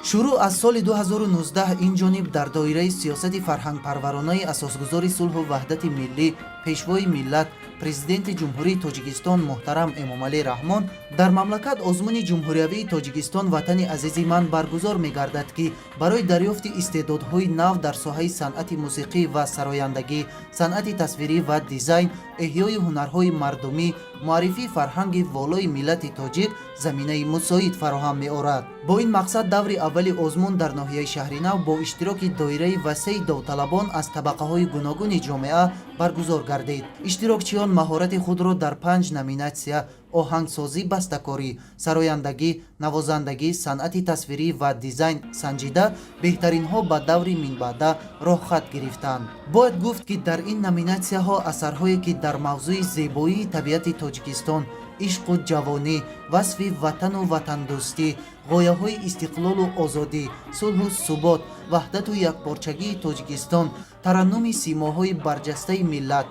Шурӯъ аз соли 2019 ин ҷониб дар доираи сиёсати фарҳангпарваронаи асосгузори сулҳу ваҳдати миллӣ, Пешвои миллат, Президенти Ҷумҳурии Тоҷикистон муҳтарам Эмомалӣ Раҳмон дар мамлакат озмуни ҷумҳуриявии «Тоҷикистон ватани азизи ман» баргузор мегардад, ки барои дарёфти истеъдодҳои нав дар соҳаи санъати мусиқӣ ва сарояндагӣ, санъати тасвирӣ ва дизайн, эҳёи ҳунарҳои мардумӣ, муаррифии фарҳанги волои миллати тоҷик заминаи мусоид фароҳам меорад. Бо ин мақсад даври аввали озмун дар ноҳияи Шаҳринав бо иштироки доираи васеи довталабон аз табақаҳои гуногуни ҷомеа баргузор гардид. Иштирокчиён маҳорати худро дар панҷ номинатсия: оҳангсозӣ, бастакорӣ, сарояндагӣ, навозандагӣ, санъати тасвирӣ ва дизайн санҷида, беҳтаринҳо ба даври минбаъда роҳхат гирифтанд. Бояд гуфт, ки дар ин номинатсияҳо асарҳое, ки дар мавзӯи зебоии табиати Тоҷикистон, ишқу ҷавонӣ, васфи ватану ватандӯстӣ, ғояҳои истиқлолу озодӣ, сулҳу субот, ваҳдату якпорчагии Тоҷикистон, тараннуми симоҳои барҷастаи миллат,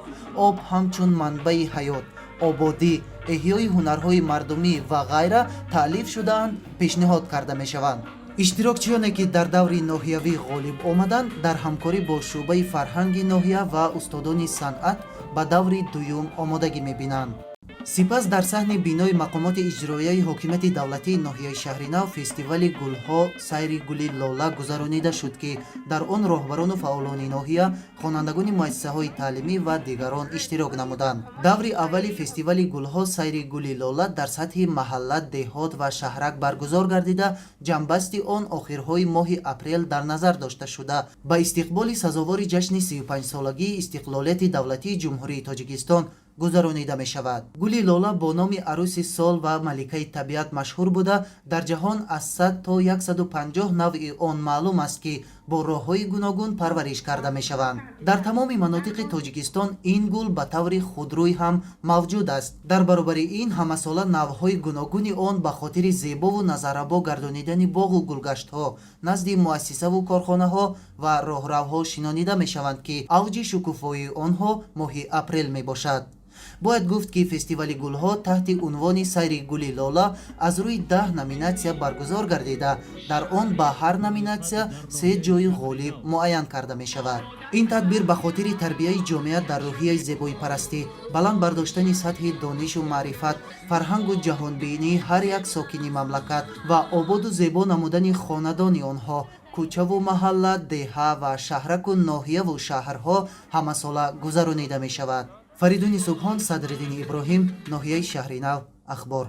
об ҳамчун манбаи ҳаёт, ободӣ, эҳёи ҳунарҳои мардумӣ ва ғайра таълиф шудаанд, пешниҳод карда мешаванд. Иштирокчиёне, ки дар даври ноҳиявӣ ғолиб омаданд, дар ҳамкорӣ бо шӯъбаи фарҳанги ноҳия ва устодони санъат ба даври дуюм омодагӣ мебинанд. Сипас дар саҳни бинои мақомоти иҷроияи ҳокимияти давлатии ноҳияи Шаҳринав фестивали гулҳо «Сайри гули лола» гузаронида шуд, ки дар он роҳбарону фаъолони ноҳия, хонандагони муассисаҳои таълимӣ ва дигарон иштирок намуданд. Даври аввали фестивали гулҳо «Сайри гули лола» дар сатҳи маҳалла, деҳот ва шаҳрак баргузор гардида, ҷамъбасти он охирҳои моҳи апрел дар назар дошта шуда, ба истиқболи сазовори ҷашни 35-солагии истиқлолияти давлатии Ҷумҳурии Тоҷикистон гузаронида мешавад. Гули лола бо номи аруси сол ва маликаи табиат машҳур буда, дар ҷаҳон аз 100 то 150 навъи он маълум аст, ки бо роҳҳои гуногун парвариш карда мешаванд. Дар тамоми манотиқи Тоҷикистон ин гул ба таври худрӯй ҳам мавҷуд аст. Дар баробари ин ҳамасола навъҳои гуногуни он ба хотири зебову назаррабо гардонидани боғу гулгаштҳо, назди муассисаву корхонаҳо ва роҳравҳо шинонида мешаванд, ки авҷи шукуфоии онҳо моҳи апрел мебошад. Бояд гуфт, ки фестивали гулҳо таҳти унвони «Сайри гули лола» аз рӯи 10 номинатсия баргузор гардида, дар он ба ҳар номинатсия се ҷойи ғолиб муайян карда мешавад. Ин тадбир ба хотири тарбияи ҷомеа дар рӯҳияи зебоипарастӣ, баланд бардоштани сатҳи донишу маърифат, фарҳангу ҷаҳонбинии ҳар як сокини мамлакат ва ободу зебо намудани хонадони онҳо, кӯчаву маҳалла, деҳа ва шаҳраку ноҳияву шаҳрҳо ҳамасола гузаронида мешавад. Фаридуни Субҳон, Садриддини Иброҳим, ноҳияи Шаҳринав, Ахбор.